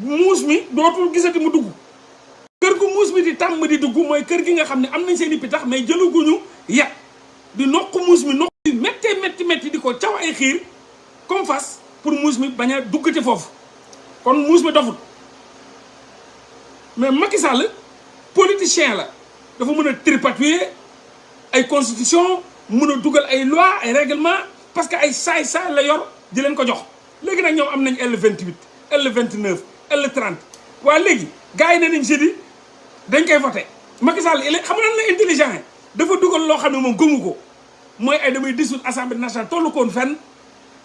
muus mi dootul gisati mu dugg. kër gu muus mi di tàmm di dugg mooy kër gi nga xam ne am nañ seen i pitax mais jëlaguñu yet di noq muus mi noq yu métti di ko caw ay xiir comme fas pour muus mi bañ a duggati foofu kon muus mi dofut mais Macky Sall politicien la dafa mën a tripatouiller ay constitution mën a dugal ay loi ay règlement parce que ay saay-saay la yor di leen ko jox léegi nag ñoom am nañ L28 L29 L30 waa léegi gars yi ne nañ jeudi dañ koy voté Macky Sall il est xam nga la intelligent dafa dugal loo xam ne moom gëmu ko mooy ay damay dissoudre assemblée nationale tollu koon fenn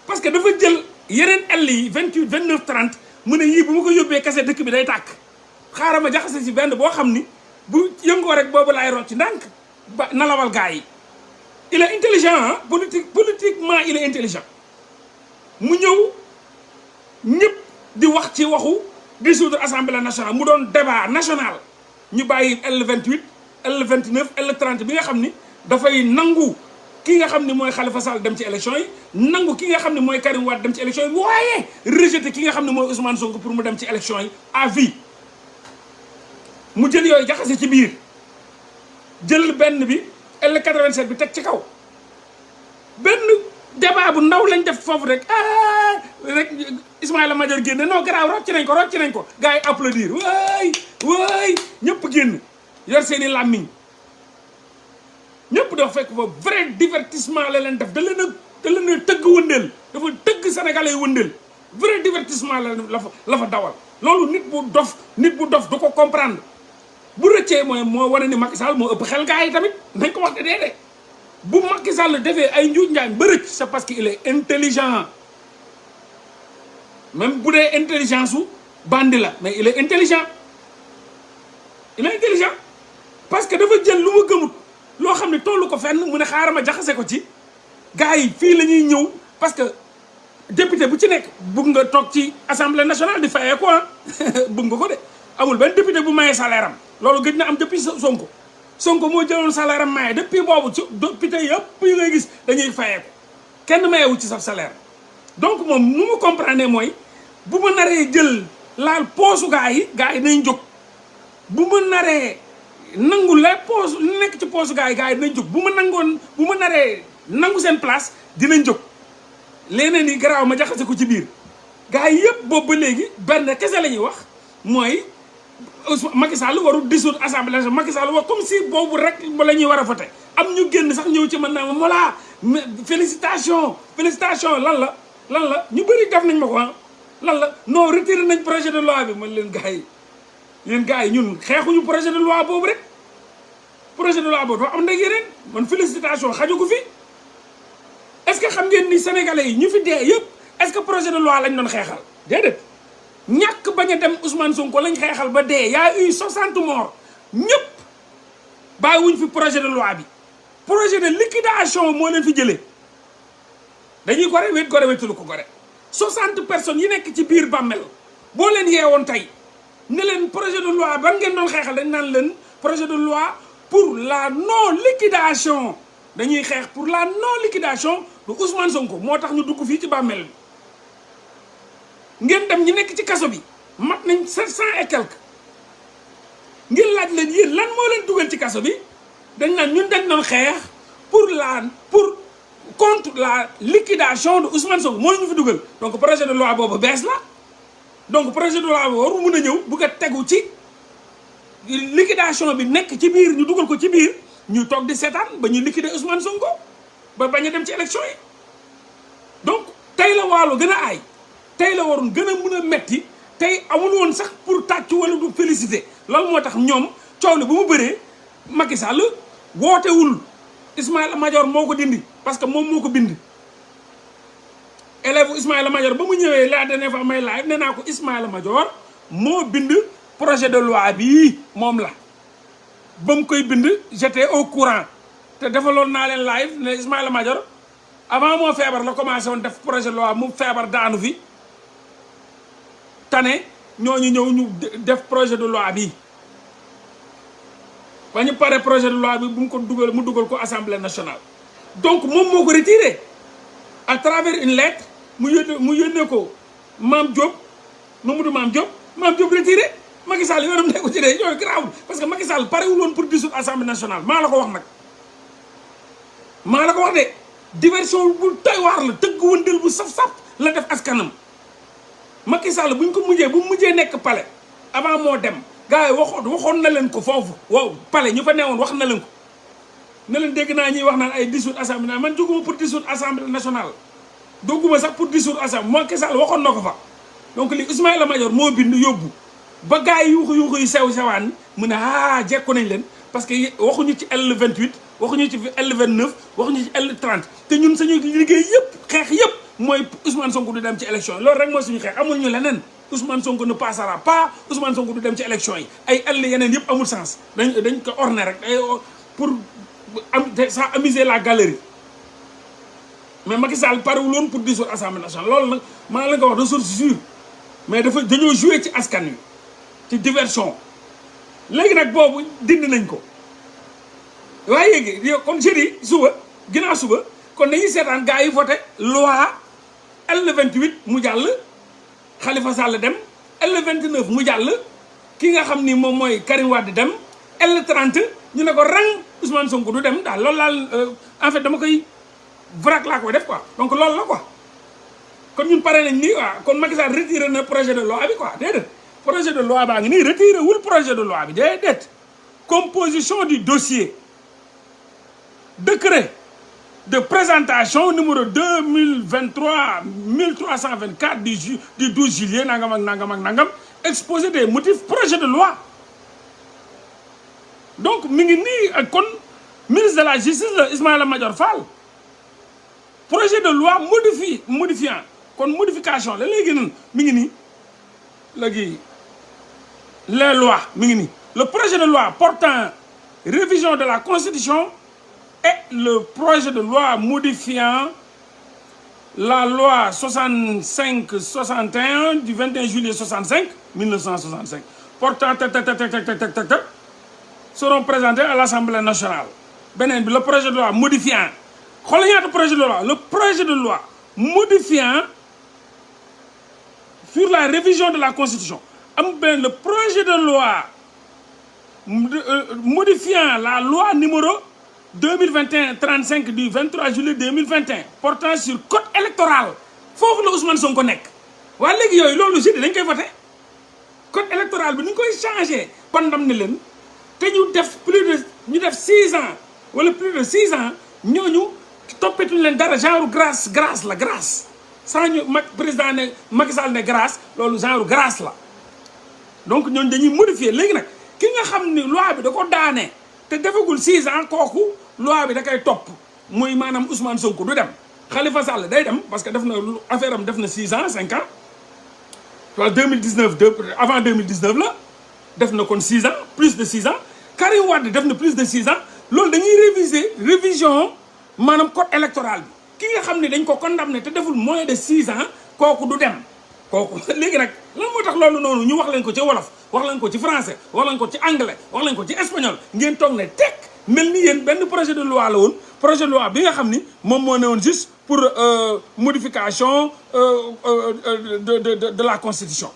parce que dafa jël yeneen L yi 28 29 30 mu ne yii bu ma ko yóbbee kese dëkk bi day tàkk xaaral ma jaxase si benn boo xam ni bu yëngoo rek boobu laay rocc ndànk ba nalawal gars yi il est intelligent ah politiquement il est intelligent mu ñëw ñëpp di wax ci waxu dissoudre assemblée nationale mu doon débat national ñu bàyyi L28 L29 L30 bi nga xam ni dafay nangu ki nga xam ni mooy Khalifa Sall dem ci élection yi nangu ki nga xam ne mooy Karim Wade dem ci élection yi waaye rejeté ki nga xam ne mooy Ousmane Sonko pour mu dem ci élection yi à vie mu jël yooyu jaxase ci biir jël benn bi L87 bi teg ci kaw benn débat bu ndaw lañ def foofu rek rek Ismaïla Madior génne non garaaw rocc nañ ko gars yi applaudir waay ñëpp génn yor seeni làmmiñ ñëpp dafa fekk fa vrai divertissement la leen def da leen a tëgg wëndeel dafa tëgg sénégalais yi wëndeel vrai divertissement la fa dawal loolu nit bu dof du ko comprendre bu rëccee mooy moo wane ni Macky Sall moo ëpp xel gars yi tamit nañ ko wax de bu Macky Sall defee ay njuuj njaaj ba rëcc c'est parce que il est intelligent même bu dee intelligence su bandi la mais il est intelligent parce que dafa jël lu ma gëmut loo xam ne tollu ko fenn mu ne xaaral ma jaxase ko ci gars yi fii la ñuy ñëw parce que député bu ci nekk bugg nga toog ci assemblée nationale di fayee quoi bugg nga ko de amul benn député bu mayee salaire am loolu gëj na am depuis Sonko moo jëloon salaire am maye depuis boobu ci député yëpp yi ngay gis dañuy fayee ko kenn mayewu ci sa salaire donc moom nu mu comprendre mooy bu ma naree jël laal poosu gars yi nañ jóg bu ma naree nangu la poos lu nekk ci poosu gars yi dinañ jóg bu ma naree nangu seen place dinañ jóg leneen yi garaaw ma jaxase ko ci biir gars yi yëpp boobu ba léegi benn kese la ñuy wax mooy Macky Sall warul dissoudre assemblée nationale Macky Sall wax comme si boobu rek la ñuy war a voté am ñu génn sax ñëw ci man naa ma voilà félicitation lan la ñu bëri def nañ ma ko lan la non retiré nañ projet de loi bi man leen gars yi yéen gars yi ñun xeexuñu projet de loi boobu rek projet de loi boobu dafa am ndag yeneen man félicitation xaju ko fi est-ce que xam ngeen ni sénégalais yi ñu fi dee yëpp est-ce que projet de loi lañ doon xeexal déedéet ñàkk bañ a dem Ousmane Sonko lañ xeexal ba dee y a eu 60 morts ñëpp bàyyiwuñ fi projet de loi bi projet de liquidation moo leen fi jëlee dañuy gore wet gore wetulu ko gore 60 personnes yi nekk ci biir bàmmel boo leen yeewoon tey ne leen projet de loi ban ngeen doon xeexal dañ naan leen projet de loi pour la non liquidation dañuy xeex pour la non liquidation de Ousmane Sonko moo tax ñu dugg fii ci bàmmel bi ngeen dem ñi nekk ci kaso bi mat nañ 700 et quelque ngeen laaj leen yéen lan moo leen dugal ci kaso bi dañ naan ñun dañ doon xeex pour contre la liquidation de Ousmane Sonko moo ñu fi dugal donc projet de loi boobu bees la donc projet de loi boobu waru mun a ñëw bugg a tegu ci liquidation bi nekk ci biir ñu dugal ko ci biir ñu toog di seetaan ba ñu liquider Ousmane Sonko ba bañ a dem ci élection yi donc tey la waalo gën a aay tey la waroon gën a mun a metti tey amul woon sax pour tàccu wala du féliciter loolu moo tax ñoom coow li bu mu bëree Macky Sall wootewul Ismaïla Madior moo ko dindi parce que moom moo ko bind élève Ismaïla Madior ba mu ñëwee la dernière fois may live nee naa ko Ismaïla Madior moo bind projet de loi bii moom la ba mu koy bind j'étais au courant te defaloon naa leen live ne Ismaïla Madior avant moo feebar la commencé woon def projet de loi mu feebar daanu fi tane ñooñu ñëw ñu def projet de loi bi ba ñu pare projet de loi bi bu mu dugal ko assemblée nationale donc moom moo ko retiré à travers une lettre mu yónnee ko Mame Diop Mamadou Mame Diop Mame Diop retiré Macky Sall yoonam nekku ci de yooyu garaawul parce que Macky Sall parewul woon pour dissoudre assemblée nationale maa la ko wax nag maa la ko wax de diversion bu doy waar la tëgg wëndeel bu saf-saf la def askanam Macky Sall bu mu mujjee nekk palais avant moo dem gars yi waxoon na leen ko foofu waaw palais ñu fa newoon wax na leen ko ne leen dégg naa ñuy wax naan ay dissoudre assemblée nationale man jóguma pour dissoudre assemblée nationale dogguma sax pour dissoudre assemblée Macky Sall waxoon na ko fa donc li Ismaïla Madior moo bind yóbbu ba gars yi yuuxu yu sew-sewaan mu ne jekku nañ leen parce que waxuñu ci L28 waxuñu ci L29 waxuñu ci L30 te ñun sañu liggéey yëpp xeex yëpp mooy Ousmane Sonko du dem ci élection yi loolu rek mooy suñu xeex amul ñu leneen Ousmane Sonko ne passera pas Ousmane Sonko du dem ci élection yi ay L yeneen yëpp amul sens dañ ko orner rek pour ça amuser la galerie mais Macky Sall parewul woon pour dissoudre assemblée nationale loolu nag maa la nga wax de source sûre mais dañoo jouer ci askan wi ci diversion léegi nag boobu dindi nañ ko waaye yéegi yow comme jeudi suba ginnaaw suba kon dañuy seetaan gars yi voté loi L28 mu jàll Khalifa Sall dem L29 mu jàll ki nga xam ni moom mooy Karim Wade dem L30 ñu ne ko rang Ousmane Sonko du dem daal loolu laal en fait dama koy vrac laa koy def quoi donc loolu la quoi kon ñun pare nañ nii waaw kon Macky Sall retiré na projet de loi bi quoi déedéet projet de loi baa ngi nii retiré wul projet de loi bi déedéet composition du dossier décret de présentation numéro 2023 1324 du 12 juillet nangam ak nangam ak nangam exposé des motifs projet de loi donc mi ngi nii kon ministre de la justice la Ismaïla Madior Fall projet de loi modifiant kon modification la léegi nan mi ngi nii léegi les lois mi ngi nii le projet de loi portant révision de la constitution et le projet de loi modifiant la loi 65-61 du 21 juillet 1965 portant seront présentés à l'Assemblée nationale beneen bi le projet de loi modifiant xoolal ñaata projet de loi le projet de loi modifiant sur la révision de la constitution am benn le projet de loi modifiant la loi numéro 2021-35 du 23 juillet 2021 portant sur code électoral foofu la Ousmane Sonko nekk waaye léegi yooyu loolu jeudi dañ koy voté code électoral bi ni ñu koy changé pandam ne leen te ñu def ñu def 6 ans wala plus de 6 ans ñooñu toppetuñu leen dara genre grâce la grâce sans ñu président ne Macky Sall ne grâce loolu genre grâce la donc ñooñu dañuy modifier léegi nag ki nga xam ni loi bi da ko daane te defagul 6 ans kooku loi bi da koy topp muy maanaam Ousmane Sonko du dem Khalifa Sall day dem parce que def na affaire am def na 6 ans 5 ans wala 2019 avant 2019 la def na kon 6 ans plus de 6 ans Karim Wade def na plus de 6 ans loolu dañuy révision maanaam code électoral bi ki nga xam ne dañ ko condamné te deful moins de 6 ans kooku du dem kooku léegi nag lan moo tax loolu noonu ñu wax leen ko ci wolof wax leen ko ci français wax leen ko ci anglais wax leen ko ci espagnol ngeen toog ne teg mel ni yéen benn projet de loi la woon projet de loi bi nga xam ni moom moo ne woon juste pour modification de la constitution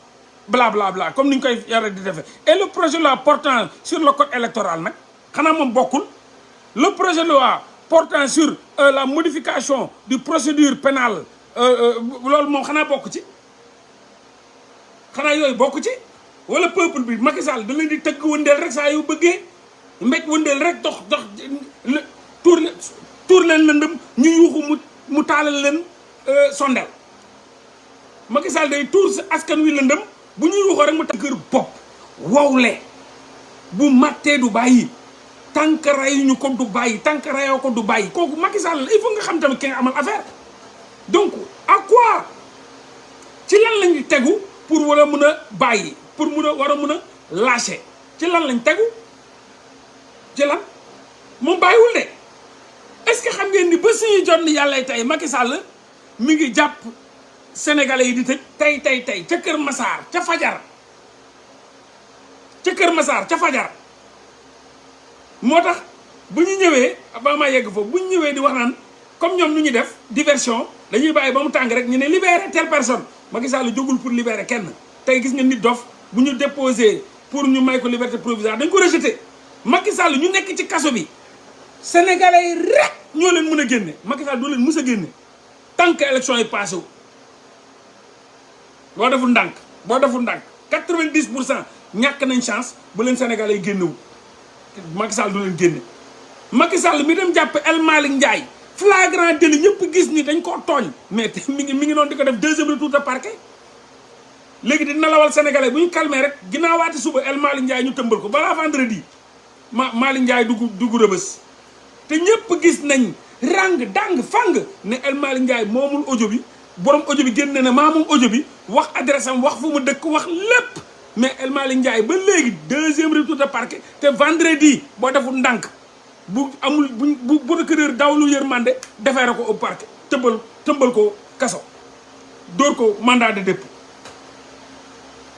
bla bla bla comme ni ñu koy yara di defee et le projet de loi portant sur le code électoral nag xanaa moom bokkul le projet de loi portant sur la modification du procédure pénale loolu moom xanaa bokk ci xanaa yooyu bokk ci wala peuple bi Macky Sall da leen di tëgg wëndeel rek saa yu bëggee mbéj wëndeel rek dox tuur leen lëndëm ñu yuuxu mu taalal leen sondel Macky Sall day tuur si askan wi lëndëm bu ñu yuuxoo rek mu tàgg kër bopp wowle bu mattee du bàyyi tànk rayuñu ko du bàyyi tànk rayoo ko du bàyyi kooku Macky Sall il faut nga xam tamit ki nga amal affaire donc à quoi ci lan lañu tegu pour war a mun a bàyyi pour war a mun a lâcher ci lan lañ tegu ci lan moom bàyyiwul de est-ce que xam ngeen ni ba suñu jot ni yàlla tey Macky Sall mi ngi jàpp sénégalais yi di tëj tey ca Kër Massar ca fajar moo tax bu ñu ñëwee ba maa yegg foofu bu ñu ñëwee di wax naan comme ñoom nu ñu def diversion dañuy bàyyi ba mu tàng rek ñu ne libérer telle personne Macky Sall jógul pour libérer kenn tey gis nga nit dof bu ñu déposé pour ñu may ko liberté provisoire dañ ko rejeté. Macky Sall ñu nekk ci kaso bi sénégalais yi rek ñoo leen mën a génne Macky Sall doo leen mës a génne tant que élection yi passé wu. boo deful ndànk 90% ñàkk nañ chance bu leen sénégalais yi génnewu Macky Sall du leen génne. Macky Sall mi dem jàpp El Malick Ndiaye flagrant délit ñëpp gis ni dañ koo tooñ mais mi ngi noonu di ko def deuxième retour de parquet. léegi di nalawal sénégalais bu ñu calmé rek ginnaawaati suba El Malick Ndiaye ñu tëmbal ko balaa vendredi Malick Ndiaye dugg rëbës te ñëpp gis nañ rang dang fang ne El Malick Ndiaye moomul audio bi borom audio bi génne na maa moom audio bi wax adresse am wax fu mu dëkk wax lépp mais El Malick Ndiaye ba léegi deuxième retour de parquet te vendredi boo deful ndànk bu amul bu procureur dawlu yërmande defeere ko au parquet tëmbal ko kaso dóor ko mandat de dépôt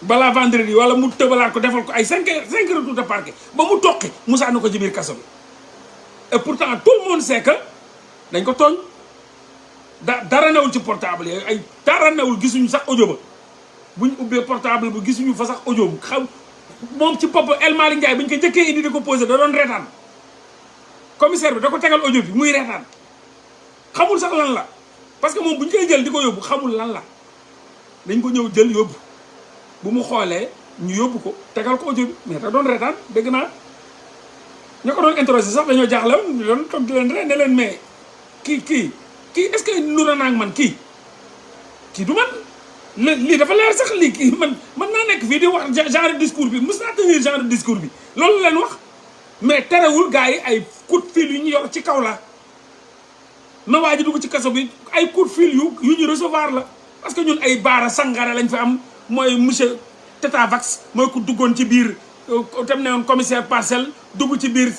balaa vendredi wala mu tëbalaat ko defal ko ay cinq retours de parquet ba mu toqi Moussa na ko ci biir kaso bi et pourtant tout le monde sait que dañ ko tooñ dara newul ci portable yooyu ay dara newul gisuñu sax audio ba buñ ubbee portable bu gisuñu fa sax audio bu xam moom ci bopp El Malick Ndiaye buñ ko njëkkee indi di ko posé da doon reetaan commissaire bi da ko tegal audio bi muy reetaan xamul sax lan la parce que moom buñ koy jël di ko yóbbu xamul lan la dañ ko ñëw jël yóbbu bu mu xoolee ñu yóbbu ko tegal ko audio bi mais da doon reetaan dégg naa ñoo ko doon interroger sax dañoo jaaxle ñu doon toog di leen re ne leen mais kii est-ce que nura naag man kii du man lii dafa leer sax lii kii man naa nekk fii di wax genre discours bi mos naa tenir genre discours bi loolu leen wax mais terewul gars yi ay coup de fil yu ñu yor ci kaw la na waa ji dugg ci kaso bi ay coup de fil yu ñu recevoir la parce que ñun ay baara sangare lañ fi am mooy monsieur Tetavax mooy ku duggoon ci biir tam ne woon commissaire parcelle dugg ci biir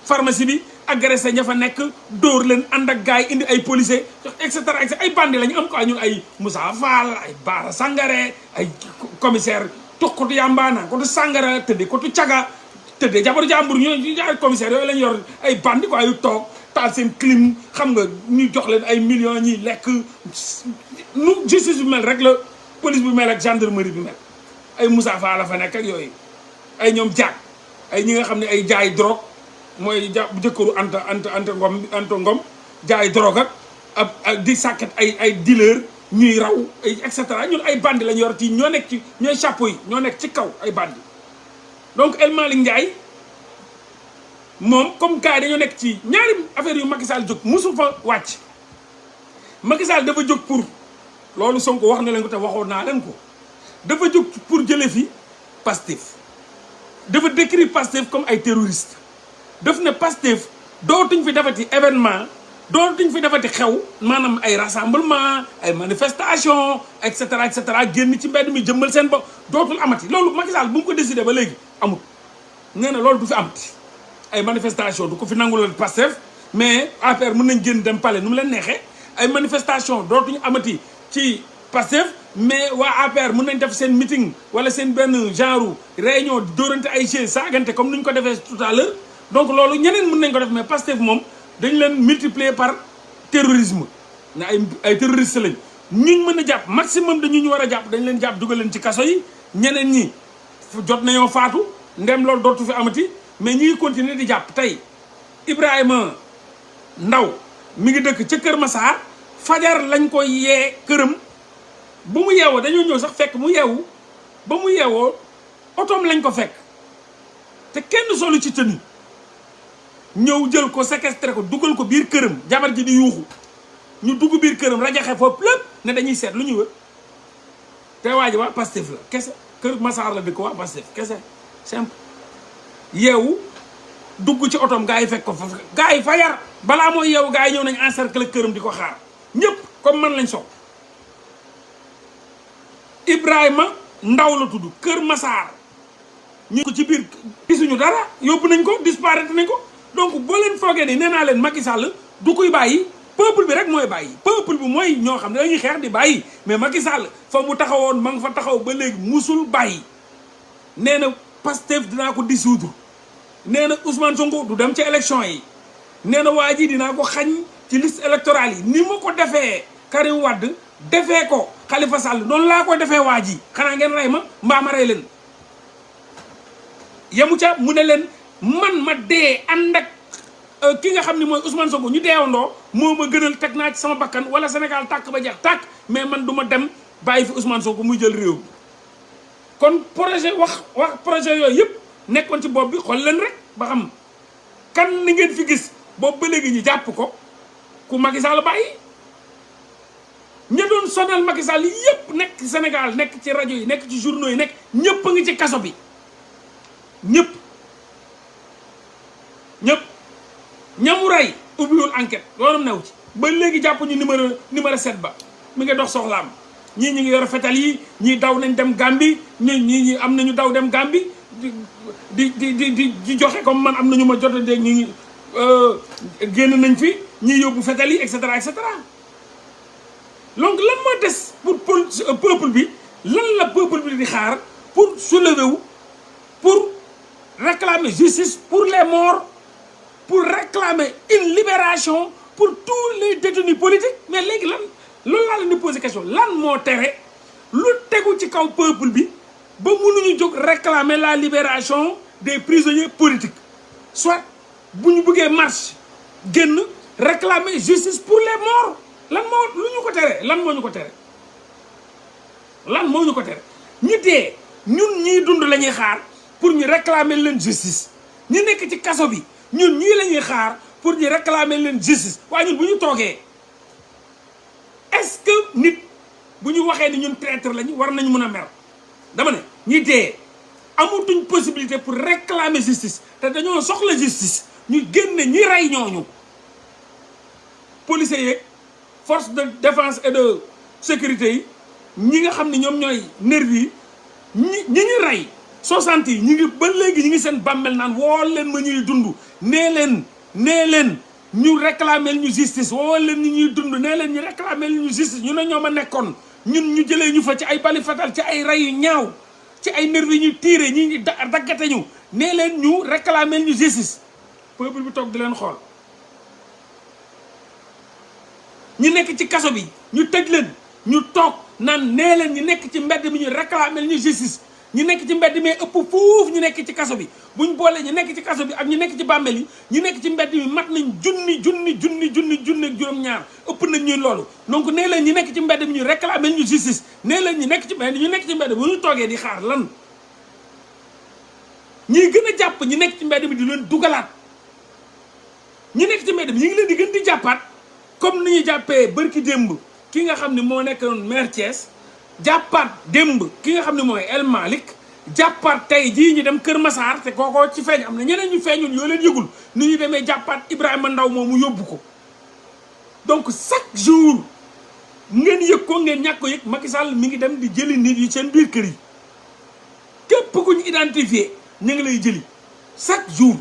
pharmacie bi agressé ña fa nekk dóor leen ànd ak gars yi indi ay policiers et cetera ay bandi lañu am quoi ñun ay Moussa Fall ay Baara Sangare ay commissaire tokkatu yambaana kotu Sangara tëddee kotu caga tëddee jabaru jàmbur ñu ay commissaire yooyu lañ yor ay bandi quoi yu toog taal seen clim xam nga ñu jox leen ay millions ñi lekk nu justice bi mel rek la police bi mel ak gendarmerie bi mel ay Moussa Fall la fa nekk ak yooyu ay ñoom jaag ay ñi nga xam ne ay jaay drogue mooy jëkkëru anta ngom jaay drogue ak di sàkket ay dealer ñuy raw ay et cetera ñun ay bandi lañu yor ci ñoo nekk ci ñooy chapeau yi ñoo nekk ci kaw ay bandi donc El Malick Ndiaye moom comme gars yi dañoo nekk ci ñaari affaire yu Macky Sall jóg musu fa wàcc Macky Sall dafa jóg pour loolu Sonko wax na leen ko te waxoon naa leen ko dafa jóg pour jële fi Pastef dafa décrire Pastef comme ay terroriste daf ne Pastef dootuñ fi defati événement dootuñ fi defati xew maanaam ay rassemblement ay manifestation et cetera génn ci mbedd mi jëmmal seen bopp dootul amati loolu Macky Sall bu mu ko décidé ba léegi amul nee na loolu du fi amati ay manifestation du ko fi nangulal Pastef mais APR mën nañ génn dem palais nu mu leen neexee ay manifestation dootuñu amati ci Pastef mais waa APR mën nañ def seen meeting wala seen benn genre réunion dóorante ay chaise saagante comme ni ñu ko defee tout à l'heure donc loolu ñeneen mën nañ ko def mais Pastef moom dañ leen multiplier par terrorisme na ay terroriste lañ ñuñ mën a jàpp maximum de ñu war a jàpp dañ leen jàpp dugal leen ci kaso yi ñeneen ñi jot nañoo faatu ndem loolu dootu fi amati mais ñi ngi continuer di jàpp tey Ibrahima Ndaw mi ngi dëkk ca Kër Massar fajar lañ ko yee këram bu mu yeewoo dañoo ñëw sax fekk mu yeewu ba mu yeewoo otoom lañ ko fekk te kenn solu ci tenue ñëw jël ko séquestré ko dugal ko biir këram jabar ji di yuuxu ñu dugg biir këram rajaxe foofu lépp ne dañuy seet lu ñuy wër te waa ji waa Pastef la kese Kër Massar la dëkk waa Pastef kese simple yeewu dugg ci otoom gaa yi fekk ko fa gaa yi fajar balaa mooy yeewu gaa yi ñëw nañ encercler këram di ko xaar ñëpp comme man lañ soog Ibrahima Ndaw la tudd Kër Massar ñu ko ci biir gisuñu dara yóbbu nañ ko disparaître nañ ko donc boo leen foogee ni nee naa leen Macky Sall du koy bàyyi peuple bi rek mooy bàyyi peuple bi mooy ñoo xam ne dañuy xeex di bàyyi mais Macky Sall fa mu taxawoon ma nga fa taxaw ba léegi musul bàyyi nee na Pastef dinaa ko dissoudre nee na Ousmane Sonko du dem ci élection yi nee na waa ji dinaa ko xañ ci liste électorale yi ni ma ko defee Karim Wade defee ko Khalifa Sall noonu laa ko defee waa ji xanaa ngeen rey ma mbaa ma rey leen yemu ca mu ne leen man ma dee ànd ak ki nga xam ne mooy Ousmane Sonko ñu deewandoo moo ma gënal teg naa ci sama bakkan wala Sénégal tàkk ba jeex tàkk mais man du ma dem bàyyi fi Ousmane Sonko muy jël réew kon projet wax projet yooyu yëpp nekkoon ci bopp bi xool leen rek ba xam kan ni ngeen fi gis boobu ba léegi ñu jàpp ko ku Macky Sall bàyyi ña doon sonal Macky Sall yëpp nekk Sénégal nekk ci rajo yi nekk ci journaux yi nekk ñëpp a ngi ci kaso bi ñëpp ñamu rey ubbiwul enquête yoonam new ci ba léegi jàpp ñu numéro 7 ba mi ngi dox soxlaam ñii ñi ngi yor fetal yi ñii daw nañ dem Gambie ñii am nañu daw dem Gambie di joxe comme man am nañu ma jot a dégg ñu ngi génn nañ fi ñii yóbbu fetal yi et cetera et cetera donc lan moo des pour peuple bi lan la peuple bi di xaar pour soulever wu pour réclamer justice pour les morts pour réclamer une libération pour tous les détenus politiques mais léegi lan loolu laa leen di poser question lan moo tere lu tegu ci kaw peuple bi ba mënuñu jóg réclamer la libération des prisonniers politiques soit bu ñu bëggee marche génn réclamer justice pour les morts lan moo lu ñu ko tere lan moo ñu ko tere lan moo ñu ko tere ñi dee ñun ñii dund la ñuy xaar pour ñu réclamer leen justice ñi nekk ci kaso bi ñun ñii la ñuy xaar pour ñu réclamer leen justice waaye ñun bu ñu toogee est-ce que nit bu ñu waxee ni ñun traître lañu war nañu mën a mer dama ne ñi dee amatuñ possibilité pour réclamer justice te dañoo soxla justice ñu génne ñi rey ñooñu policiers yeeg force de défense et de sécurité yi ñi nga xam ne ñoom ñooy nervi yi ñi rey 60 yi ñi ngi ba léegi ñi ngi seen bàmmel naan woo leen ma ñuy dund nee leen ñu réclamer ñu justice woo leen ñuy dund nee leen ñu réclamer ñu justice ñu ne ñoo ma nekkoon ñun ñu jëlee ñu fa ci ay bali fatal ci ay rey yu ñaaw ci ay nervi ñu tiire ñi daggate ñu nee leen ñu réclamer ñu justice peuple bi toog di leen xool ñu nekk ci kaso bi ñu tëj leen ñu toog naan nee leen ñu nekk ci mbedd mi ñu réclamer ñu justice ñu nekk ci mbedd mi ëpp fuuf ñu nekk ci kaso bi buñ boolee ñu nekk ci kaso bi ak ñu nekk ci bàmmeel yi ñu nekk ci mbedd mi mat nañ junni ak juróom-ñaar ëpp nañ ñuy loolu donc nee leen ñu nekk ci mbedd mi ñu réclamer ñu justice nee leen ñu nekk ci mbedd bu ñu toogee di xaar lan ñuy gën a jàpp ñu nekk ci mbedd mi di leen dugalaat ñu nekk ci mbedd mi ñu ngi leen di gën di jàppaat comme ni ñuy jàppee bërki démb ki nga xam ne moo nekkoon maire Thiès jàppaat démb ki nga xam ne mooy El Malick jàppaat tey jii ñu dem Kër Massar te kookoo ci feeñ am na ñeneen ñu feeñoon yoo leen yëgul ni ñu demee jàppaat Ibrahima Ndaw moomu yóbbu ko donc chaque jour ngeen yëg ko ngeen ñàkk ko yëg Macky Sall mi ngi dem di jëli nit yi seen biir kër yi képp ku ñu identifié ñu ngi lay jëli chaque jour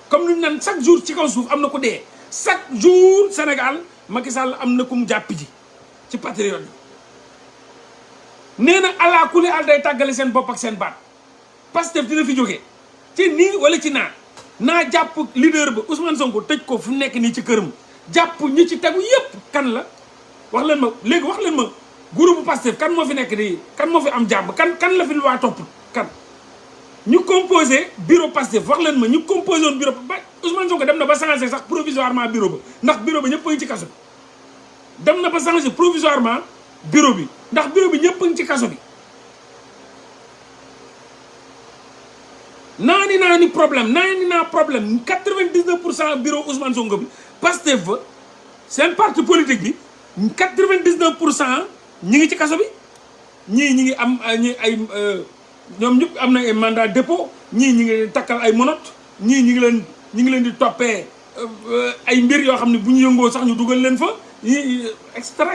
comme lu ñu naan chaque jour ci kaw suuf am na ko dee chaque jour Sénégal Macky Sall am na ku mu jàpp ji ci patriote yi nee na ala kulli al day tàggale seen bopp ak seen baat Pastef dina fi jógee ci nii wala ci naa jàpp leader ba Ousmane Sonko tëj ko fu nekk nii ci këram jàpp ñi ci tegu yépp kan la wax leen ma groupe Pastef kan moo fi nekk di kan moo fi am jàmm kan la fi waa topp kan ñu composé bureau Pastef wax leen ma ñu composé woon bureau ba Ousmane Sonko dem na ba changé sax provisoirement bureau ba ndax bureau ba ñëpp a ngi ci kaso bi dem na ba changé provisoirement bureau bi ndax bureau bi ñëpp a ngi ci kaso bi naa problème 99% bureau Ousmane Sonko bi Pastef fa seen parti politique bi 99% ñi ngi ci kaso bi ñii ñi ngi am ñoom ñëpp am na ay mandat dépôt ñii ñi ngi takkal ay monote ñii ñi ngi leen di toppee ay mbir yoo xam ne bu ñu yëngoo sax ñu dugal leen fa ñii et cetera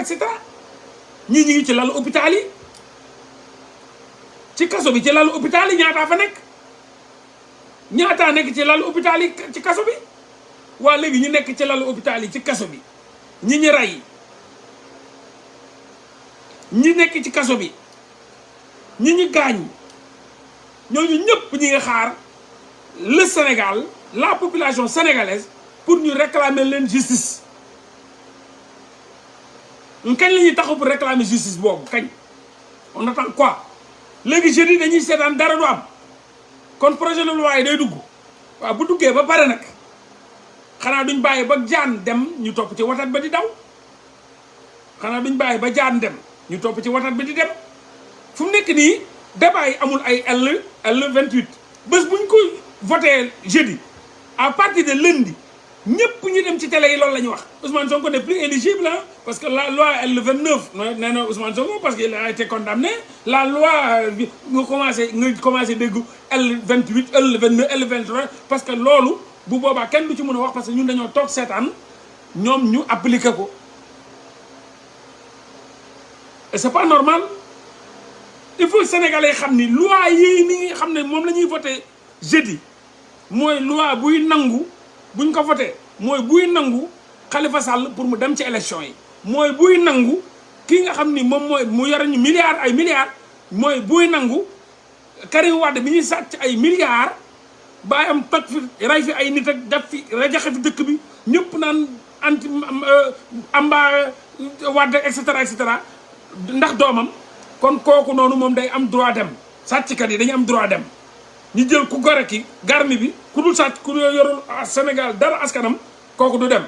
ñii ñi ngi ci lalu hôpital yi ci kaso bi ci lalu hôpital yi ñaataa fa nekk ñaataa nekk ci lalu hôpital yi ci kaso bi waa léegi ñu nekk ci lalu hôpital yi ci kaso bi ñi rey ñi nekk ci kaso bi ñi gaañ ñooñu ñëpp ñi nga xaar le Sénégal la population sénégalaise pour ñu réclamer leen justice kañ la ñuy taxaw pour réclamer justice boobu kañ on attend quoi léegi jeudi dañuy seetaan dara du am kon projet de loi yi day dugg waaw bu duggee ba pare nag xanaa duñ bàyyi ba jaan dem ñu topp ci watat ba di daw xanaa duñ bàyyi ba jaan dem ñu topp ci watat ba di dem fu mu nekk nii débat yi amul ay L28 bés buñ ko voté jeudi à partir de lundi ñëpp ñu dem ci télé yi loolu la ñu wax Ousmane Sonko n'est plus éligible hein, parce que la loi L29 nee na Ousmane Sonko parce qu'il a été condamné la loi nga commencé dégg L28 L29 L23 parce que loolu bu boobaa kenn du ci mën a wax parce que ñun dañoo toog seetaan ñoom ñu appliqué ko et c'est pas normal il faut sénégalais xam ni loi yi ni nga xam ne moom la ñuy voté jeudi mooy loi buy nangu buñ ko voté mooy buy nangu Khalifa Sall pour mu dem ci élection yi mooy buy nangu kii nga xam ni moom mooy mu yore ñu milliards ay milliards mooy buy nangu Karim Wade bi ñuy sàcc ay milliards bàyyi am toj fi rey fi ay nit ak def fi rajaxe fi dëkk bi ñëpp naan anti amba Wade et cetera ndax doomam kon kooku noonu moom day am droit dem sàcckat yi dañu am droit dem ñu jël ku gore ki garmi bi ku dul sàcc ku yorul Sénégal dara askanam kooku du dem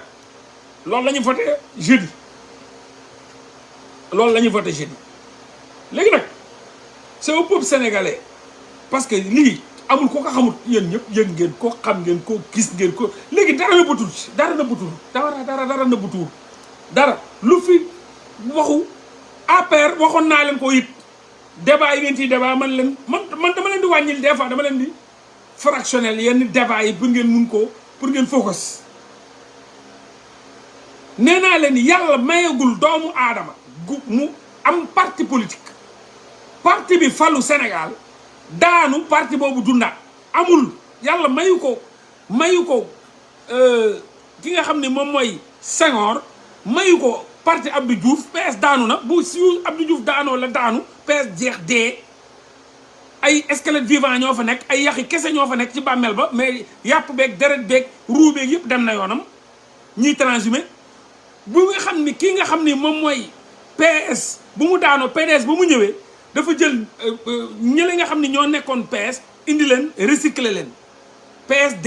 loolu la ñu voté jeudi loolu la ñu voté jeudi léegi nag c'est au peuple sénégalais parce que lii amul ko xamul yéen ñëpp yëg ngeen ko xam ngeen ko gis ngeen ko léegi dara na butul dara na butul dara na butul dara lu fi waxu APR waxoon naa leen ko it débat yi ngeen ciy débat man dama leen di wàññil des fois dama leen di fractionnel yenn débat yi pour ngeen mun ko pour ngeen focus nee naa leen yàlla mayagul doomu aadama gu mu am parti politique parti bi falu Sénégal daanu parti boobu dundaat amul yàlla mayu ko ki nga xam ne moom mooy Senghor mayu ko parti Abdou Diouf PS daanu na bu si Abdou Diouf daanoo la daanu PS jeex dee ay squelette vivant ñoo fa nekk ay yaxi kese ñoo fa nekk ci bàmmeel ba mais yàpp beeg deret beeg ruu beeg yëpp dem na yoonam ñiy transhumé bu nga xam ni kii nga xam ni moom mooy PS bu mu daanoo PDS bu mu ñëwee dafa jël ñële nga xam ni ñoo nekkoon PS indi leen recycler leen PSD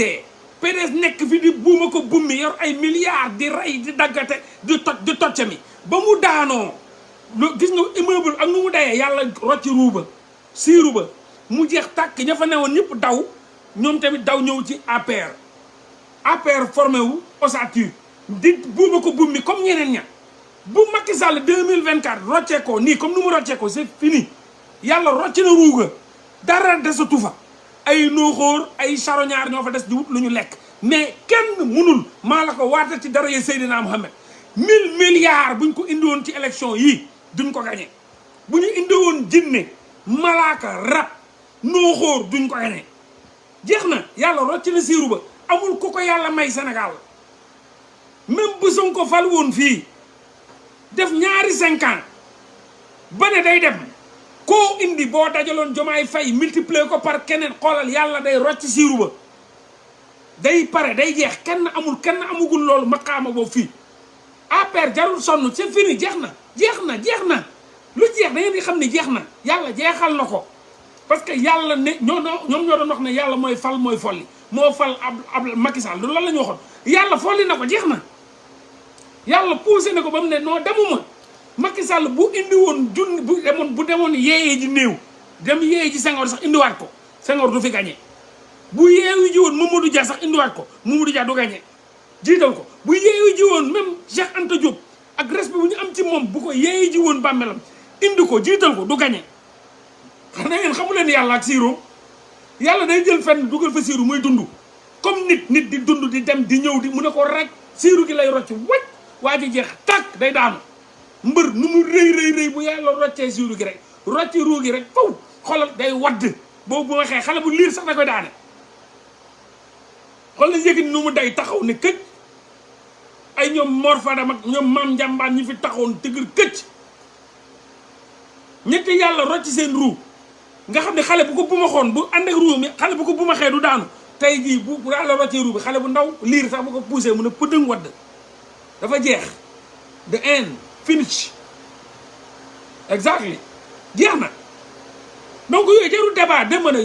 PDS nekk fi di buuma ko bummi yor ay milliards di rey di daggate di tocca mi ba mu daanoo gis nga immeuble ak nu mu dayee yàlla rocci ruuba siiru ba mu jeex tàkk ña fa newoon ñëpp daw ñoom tamit daw ñëw ci APR formé wu ossature di buuma ko bummi comme ñeneen ña bu Macky Sall 2024 roccee ko nii comme nu mu roccee ko c'est fini yàlla rocci na ruuga dara desatu fa ay nooxóor ay charognard ñoo fa des di wut lu ñu lekk mais kenn munul maa la ko waata ci dara ye Seydina Mohamed 1000 milliards buñ ko indi woon ci élection yii duñ ko gagné bu ñu indi woon jinne malaaka rab nooxóor duñ ko gagné jeex na yàlla rocc na siiru ba amul ku ko yàlla may Sénégal même bu Sonko fal woon fii def ñaari 5 ans ba ne day dem koo indi boo dajaloon Jomaay Fay multiplier ko par keneen xoolal yàlla day rocc siiru ba day pare day jeex kenn amugul loolu maqaama boobu fii APR jarul sonn c'est fini jeex na lu jeex da ngeen di xam ne jeex na yàlla jeexal na ko parce que yàlla ne ñoom ñoo doon wax ne yàlla mooy fal mooy folli moo fal ab Macky Sall loolu lan la ñu waxoon yàlla folli na ko jeex na yàlla poussé na ko ba mu ne non demuma Macky Sall bu indi woon bu demoon yeeyee ji néew dem yeeyee ji Senghor sax indiwaat ko Senghor du fi gagné bu yeewu ji woon Mamadou Dia sax indiwaat ko Mamadou Dia du gagné jiital ko bu yeewu ji woon même Cheikh Anta Diop ak respect bu ñu am ci moom bu ko yeewu ji woon bàmmeelam indi ko jiital ko du gagné xanaa ngeen xamu leen yàlla ak siiroom yàlla day jël fenn dugal fa siiru muy dund comme nit di dund di dem di ñëw di mu ne ko rek siiru gi lay rocc waj waa ji jeex tàkk day daanu mbër nu mu rëy bu yàlla roccee siiru gi rek rocci ruu gi rek faw xoolal day wadd boobu bu waxee xale bu liir sax da koy daane xool la yëg ni nu mu day taxaw ne këcc ay ñoom Mor Fadam ak ñoom Maam Njambaan ñi fi taxawoon tëgër këcc ñetti yàlla rocci seen ruu nga xam ne xale bu ko bumaxoon bu ànd ak ruu mi xale bu ko bumaxee du daanu tey jii bu yàlla roccee ruu bi xale bu ndaw liir sax bu ko poussé mu ne pëdëng wadd dafa jeex de haine finish exactly jeex na donc yooyu jarul débat dem na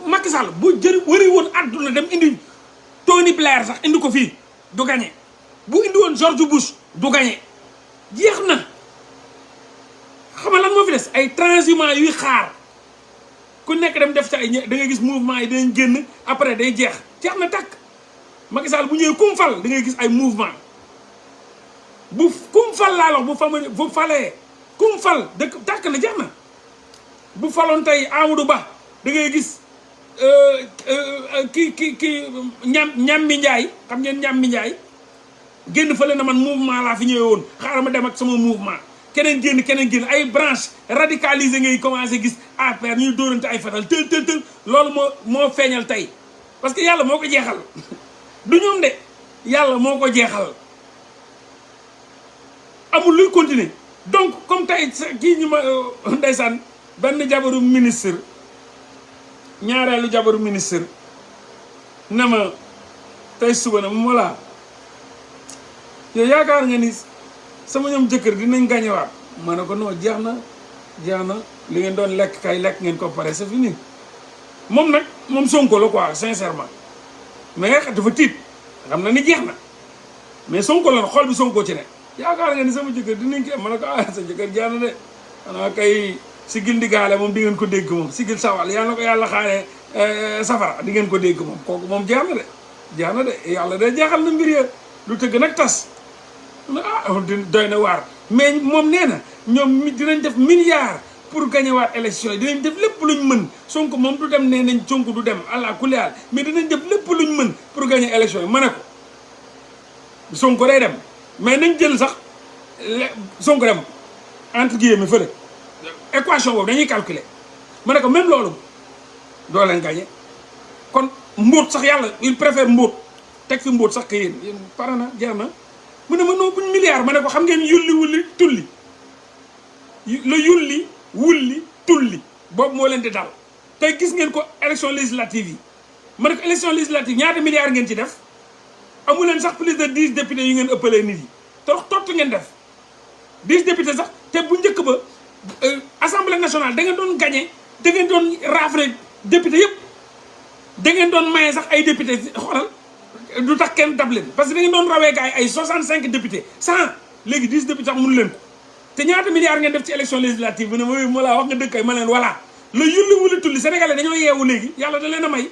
Macky Sall bu wëri woon àdduna dem indi Tony Blair sax indi ko fii du gagné bu indi woon George Bush du gagné jeex na xam nga lan moo fi des ay transhumants yuy xaar ku nekk dem def ci ay da ngay gis mouvement yi dinañ génn après day jeex na takk Macky Sall bu ñëwee kum fal da ngay gis ay mouvement bu kum fal laa wax bu falee kum fal dëkk tàkk na jeex na bu faloon tey Amadou Ba da ngay gis kii ñammi Njaay xam ngeen ñammi Njaay génn fële na man mouvement laa fi ñëwee woon xaaral ma dem ak sama mouvement keneen génn ay branche radicalisé ngay commencé gis APR ñuy dóorante ay fetal tël loolu moo feeñal tey parce que yàlla moo ko jeexal du ñoom de yàlla moo ko jeexal amul luy continuer donc comme tey kii ñu ma ndeysaan benn jabaru ministre ñaareelu jabaru ministre ne ma tey suba na mu laa yow yaakaar nga ni sama ñoom jëkkër dinañ gañewaat ma ne ko non jeex na li ngeen doon lekk kay lekk ngeen ko pare c'est fini moom nag moom Sonko la quoi sincèrement mais dafa tiit xam na ni jeex na mais Sonko la xol bi Sonko ci ne yaakaar nga ni sama jëkkër dinañ ko ma ne ko sa jëkkër jeex na de xanaa kay sigil ndigaale moom di ngeen ko dégg moom sigil sawal yàlla na ko yàlla xaaree safara di ngeen ko dégg moom kooku moom jeex na de yàlla de jeexal na mbir ya du tëgg nag tas doy na waar mais moom nee na ñoom dinañ def milliard pour gagnewaat élection yi dinañ def lépp luñ mën Sonko moom du dem nee nañ Sonko du dem àlla kulli haal mais dinañ def lépp luñ mën pour gagner élection yi ma ne ko Sonko day dem mais nañ jël sax Sonko dem entre guillemets fële équation boobu dañuy calculer ma ne ko même loolu doo leen gagné kon mbóot sax yàlla il préfère mbóot teg fi mbóot sax que yéen pare na jeex na mu ne ma non buñ milliard ma ne ko xam ngeen yulli wulli tulli la yulli wulli tulli boobu moo leen di dal tey gis ngeen ko élection législative yi ma ne ko élection législative ñaata milliards ngeen ci def amu leen sax plus de 10 députés yu ngeen ëppalee nit yi torox tott ngeen def 10 députés sax te bu njëkk ba assemblée nationale da ngeen doon gagné da ngeen doon raafale député yëpp da ngeen doon maye sax ay député xoolal du tax kenn dab leen parce que da ngeen doon rawee gars yi ay 65 députés 100 léegi 10 députés sax mënu leen ko te ñaata milliards ngeen def ci élection législative bi ne ma laa wax nga dëkk ay ma leen voilà la yulli wuli tulli sénégalais dañoo yeewu léegi yàlla da leen a may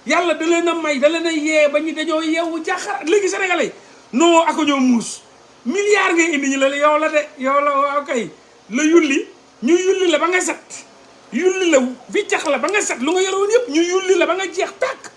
yàlla da leen a may da leen a yee ba ñu dañoo yeewu jaxar léegi sénégalais non ako ñoo muus milliards ngay indi ñu la yow la de yow la waaw kay la yulli ñu yulli la ba nga set yulli la fi cax la ba nga set lu nga yoroon yëpp ñu yulli la ba nga jeex tàkk